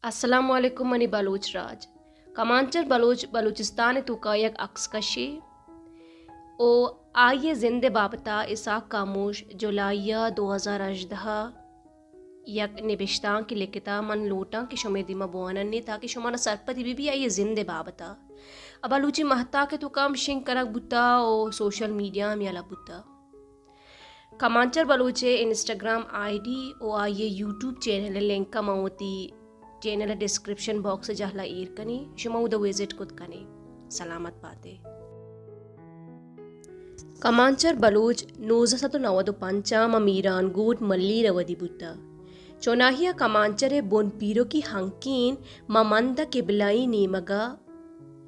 السلام علیکم منی بلوچ راج۔ کمانچر بلوچ بلوچستان ءِ توکا یک عکس کشے و آئی ءِ زند ءِ بابت ءَ اسحاق کاموش جولائی ءَ دو ہزار ہژدہ ءَ یک نبشتانکے لکھتا۔ من لوٹاں کہ شمئے دیما بواننی تاکہ شمارا سرپدی بہ بی آئی ءِ زند ءِ بابت ءَ۔ ءُ بلوچی مہتاک ءِ توکا ہم شنگ کنگ بوتا و سوشل میڈیا ہم یلہ بوتا۔ کمانچر بلوچ ءِ انسٹاگرام آئی ڈی و آئی ءِ یوٹیوب چینل ءِ لنک ءَ من وتی چینل ءِ ڈسکرپشن باکس ءِ جہلا ایر کنی، شما اودا وزٹ کت کنی۔ سلامت باتے۔ کمانچر بلوچ نوزدہ سد و نود و پنچ ءَ ماں میران گوٹ ملیر ءَ ودی بوتا۔ چوناہی ءَ کمانچر ءِ بن پیرکی ہنکین ماں مند ءِ قبلہ ئی نیمگ ءَ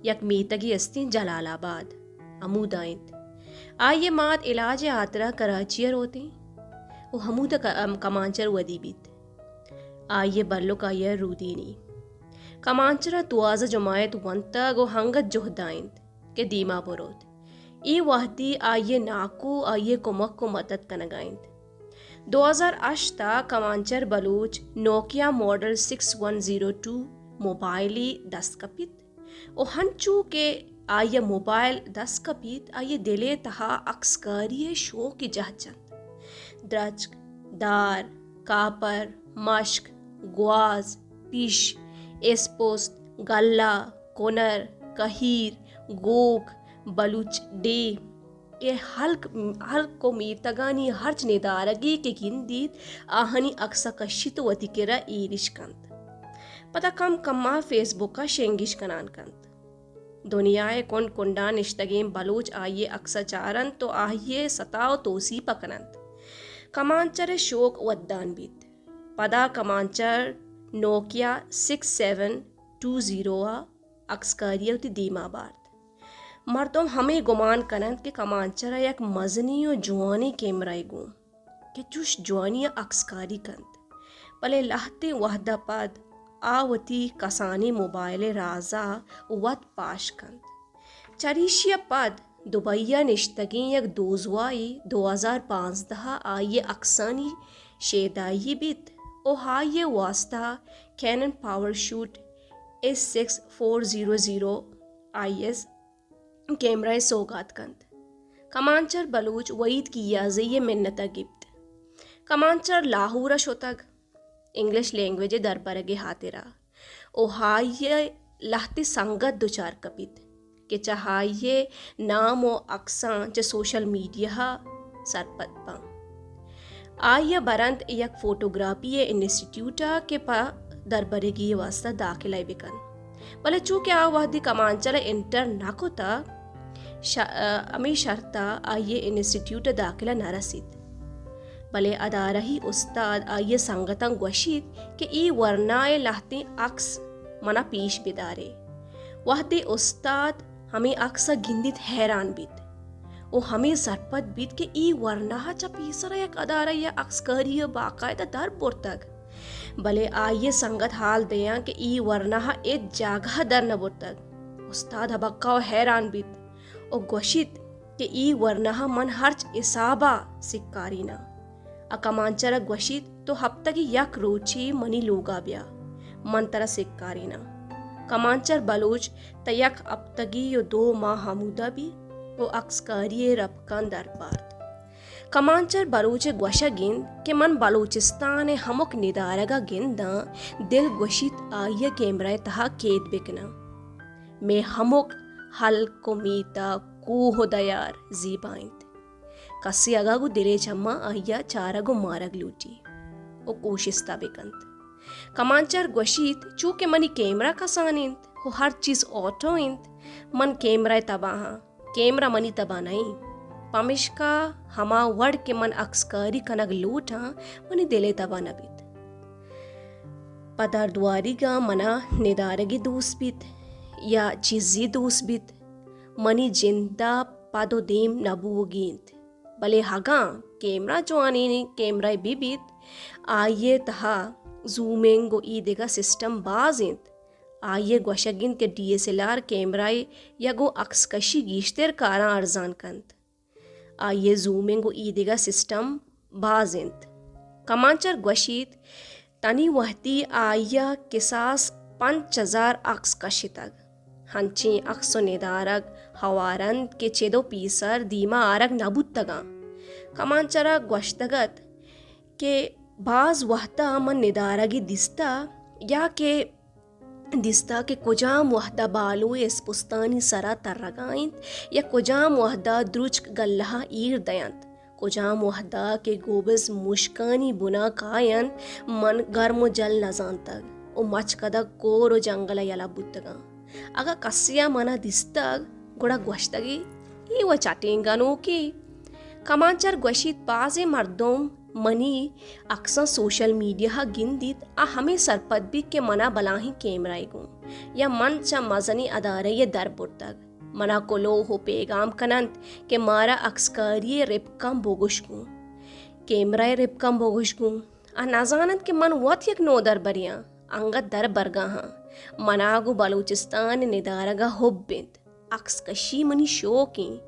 یک میتگے استیں جلال آباد، ہمودا انت۔ آئی ءِ مات علاج ءِ ہاترا کراچی ءَ روتیں و ہمودا ک-، ام، کمانچر ودی بیت۔ آئی ءِ بلک آئی ءَ رودینی۔ کمانچر ءَ دوازدہ جماعت ونتگ و انگت جہد ءَ انت کہ دیما بروت۔ اے وہدی آئی ءِ ناکو آئی ءِ کمک و مدد کنگ ءَ انت۔ دو ہزار ہشت ءَ Kamanchar Baloch Nokia model six one zero two موبائلے دست کپیت۔ و ہنچو کہ آئی ءَ موبائل دست کپیت، آئی ءِ دل ءِ تہا عکسکاری ءِ شوق جہد جنت۔ درچک، دار، کاپر، مشک، گواز، پیش، اسپست، گلہ، کنر، کہیر، گوک، بلوچ ڈیھ، اے ہلک، ہلک و میتگانی ہرچ ندارگے کہ گندیت، آہانی عکس ءَ کشیت و وتی کرا ایرش کنت۔ پدا کم کم ءَ فیس بک ءَ شنگش کنان کنت۔ دنیا ءِ کنڈ کنڈاں نشتگیں بلوچ آئی ءِ عکس ءَ چارنت و آئی ءِ ستا و توسیپ ءَ کننت۔ کمانچر ءِ شوق ودان بیت۔ پدا کمانچر Nokia six seven to zero ءَ عکسکاری ءَ وتی دیما بارت۔ مردم ہمے گمان کننت کہ کمانچر ءَ یک مزنیں و جوانیں کیمرہ ئے گون کہ چوش جوانی ءَ عکسکاری کنت، بلے لہتیں وہد ءَ پد آ وتی کسانیں موبائل ءِ راز ءَ وت پاش کنت۔ چریشی ءَ پد دبئی ءَ نشتگیں یک دوزواہے دو ہزار پانزدہ ءَ آئی ءِ عکسانی شیدائی بیت و آئی ءِ واستہ Canon Power Shot S six four zero zero I S camera ئے سوگات کنت۔ کمانچر بلوچ وحید کیازئی ءِ منت ءَ گپت۔ کمانچر لاہور ءَ شتگ، انگلش لینگویج ءِ دربرگ ءِ ہاترا، و آئی ءَ لہتے سنگت دچار کپیت کہ چہ آئی ءِ نام و عکساں چہ سوشل میڈیا ءَ سرپد باں۔ آئی ءَ برنت یک فوٹوگرافی ءِ انسٹیٹیوٹ ءَ کہ پہ دربرگی ءِ واستہ داخلہ بکن، بلے چو کہ آ وہدی کمانچر ءَ انٹر نہ کتگ، ش-، ہمے شرط ءَ آئی ءِ انسٹیٹیوٹ ءَ داخلہ نہ رسیت۔ بلے ادارہی استاد آئی ءِ سنگتاں گوشیت کہ اے ورنا ءِ لہتیں عکس منا پیش بدارے۔ وہدے استاد ہمے عکس ءَ گندیت، حیران بیت و ہمے سرپد بیت کہ اے ورنا ءَ چہ پیسر ءَ یک ادارہ ءَ عکسکاری ءَ باقاعدہ در برتگ۔ بلے آئی ءِ سنگت حال دیاں کہ اے ورنا ءَ ہچ جاگہ ءَ در نہ برتگ۔ استاد ہبکہ و حیران بیت و گوشیت کہ اے ورنا ءَ من ہرچ حساب ءَ سکاریناں۔ ءُ کمانچر ءَ گوشیت، تو ہپتگے یک روچے منی لوگ ءَ بیا، من ترا سکاریناں۔ کمانچر بلوچ تاں یک ہپتگے و دو ماہ ہمودا بی و اکسکاری ءِ رپکاں در بارت۔ کمانچر بلوچ ءِ گوشگ انت کہ من بلوچستان ءِ ہمک ندارگ ءَ گنداں، دل گوشیت آئی ءَ کیمرہ ءِ تہا کید بکناں۔ مئے ہمک ہلک و میتگ، کوہ و دیار زیبا انت۔ کسے اگاں گوں دلے چماں آئی ءَ چارگ و مارگ لوٹی و کوشست ءَ بکنت۔ کمانچر گوشیت، چو کہ منی کیمرہ کسان انت و ہر چیز آٹو انت، من کیمرہ ءِ تباہاں، کیمرہ منی تباہ نہ انت، پمیشکا ہما وڑ کہ من اکسکاری کنگ لوٹاں، منی دل ءِ تباہ نہ بیت۔ پہ دردواریگاں منا ندارگے دوست بیت یا چیزے دوست بیت، منی جند ءَ پد و دیم نہ بوگی انت۔ بلے اگاں کیمرہ جوانیں کیمرہ بہ بیت، آئی ءِ تہا زومنگ و اے دگہ سسٹم باز انت۔ آئی ءِ گوشگ انت کہ D S L R camera ءَ گوں عکس کشی گیشتر کاراں ارزان کنت۔ آئی ءِ زومنگ و اے دگہ سسٹم باز انت۔ کمانچر گوشیت، تنی وہدی آئی ء کساس پنچ ہزار عکس کشتگ۔ ہنچیں عکس و ندارگ ہوار انت کہ چد و پیسر دیما آرگ نہ بوتگاں۔ کمانچر ء گوشتگ ات کہ باز وہدا من ندارگے دیستہ یا کہ دیستہ کہ کجام وہدا بالو اسپستانی سرا ترگا انت یا کجام وہدا درچک گلہا ایر دینت، کجام وہدا کہ گوبز مشکانی بنا کاینت، من گرم و جل نزانتگ و مچکدگ کور و جنگلا یلہ بوتگاں۔ اگاں کسے ء منا دیستگ، گڑا گوشتگی، اے و چٹیں گنوکے۔ کمانچر گوشیت، بازیں مردم منی عکساں سوشل میڈیا ء گندیت، آ ہمے سرپد بیت کہ منا بلاہیں کیمرہ ء گوں یا من چہ مزنیں ادارہ ء در برتگ۔ منا کلوہ و پیگام کننت کہ مارا عکسکاری ء رپکاں بگوش گوں، کیمرہ ء رپکاں بگوش گوں۔ آ نزاننت کہ من وت یک نودربرے آں، انگت در برگا آں۔ منا گوں بلوچستان ء ندارگ ء حب انت۔ عکس کشی منی شوق انت۔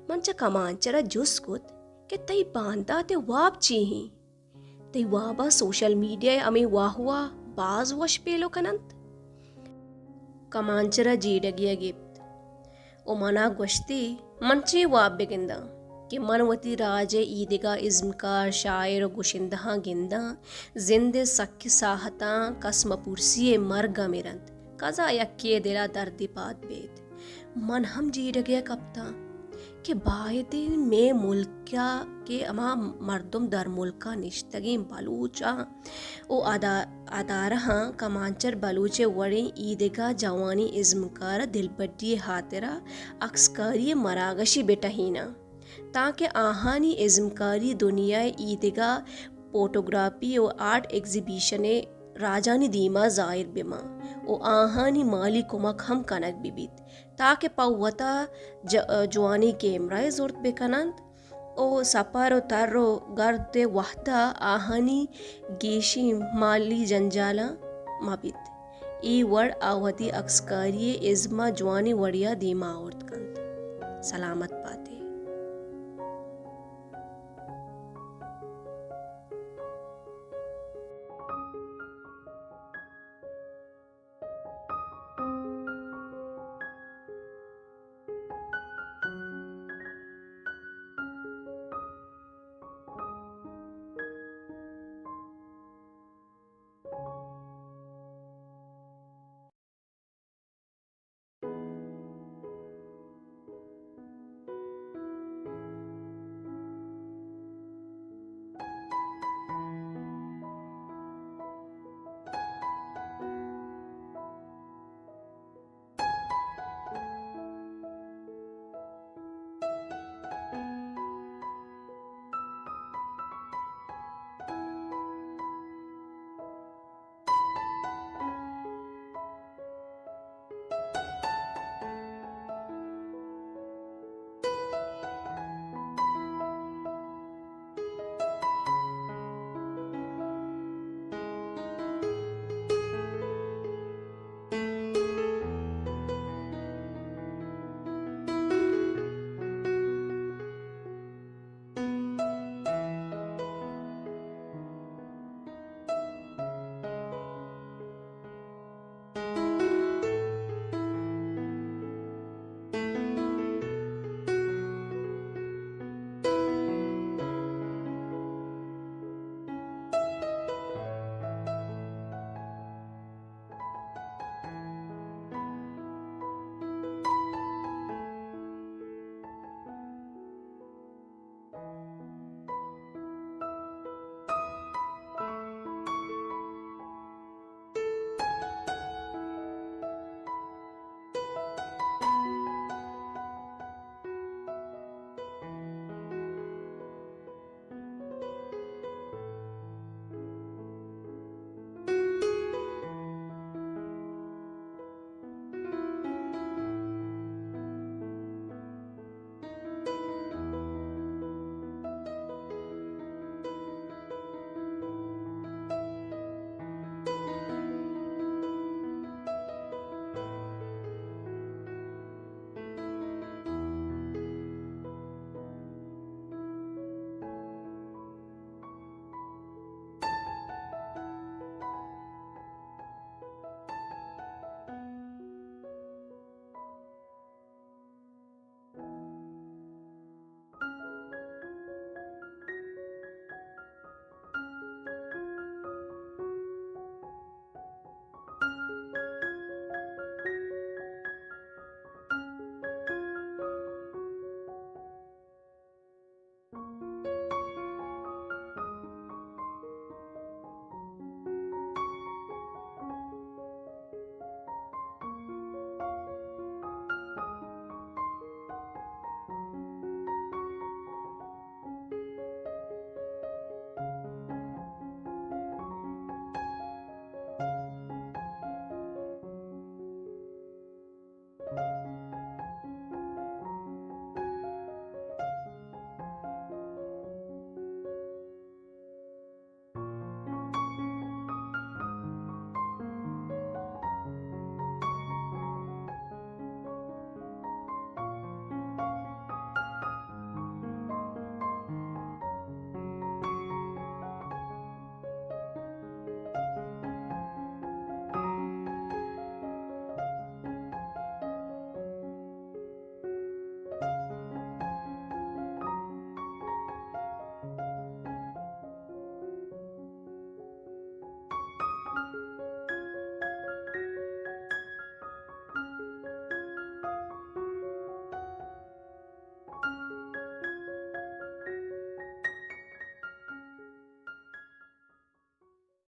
من چہ کمانچر ء جست کت کہ تئی باندات ء واب چی انت؟ تئی واباں سوشل میڈیا ء ہمے واہ واہ باز وش پیلو کننت۔ کمانچر ء جیڈگی ء گپت و منا گوشتی، من چے واب بگنداں کہ من وتی راج ء ایدگہ ازمکار، شاعر و گشندہاں گنداں، زند ء سکیں ساہتاں کس مپرسی ء مرگ ء مرنت، کزا یکے ء دل ء دردے پاد بیت۔ من ہم جیڈگے ء کپتاں کہ باید انت مئے ملک ء کہ ہما مردم در ملک ء نشتگیں بلوچاں و ادا-، ادارہاں کمانچر بلوچ ء وڑیں ایدگہ جوانیں ازمکار ء دلبڈی ء ہاترا عکسکاری ء مراگشے بہ ٹہیناں، تانکہ آہانی ازمکاری دنیا ء ایدگہ فوٹوگرافی و آرٹ ایگزیبیشن ء راجانی دیما ظاہر بہ باں و آہانی مالی کمک ہم کنگ بہ بیت، تاکہ پہ وتا ج-، جوانیں کیمرہ ء زرت بہ کننت و سپر و تر و گرد ء وہدا آہانی گیشیں مالی جنجالاں مہ بیت۔ اے وڑ آ وتی عکسکاری ء ازم ء جوانیں وڑیا دیما آورت کنت۔ سلامت بات ئے۔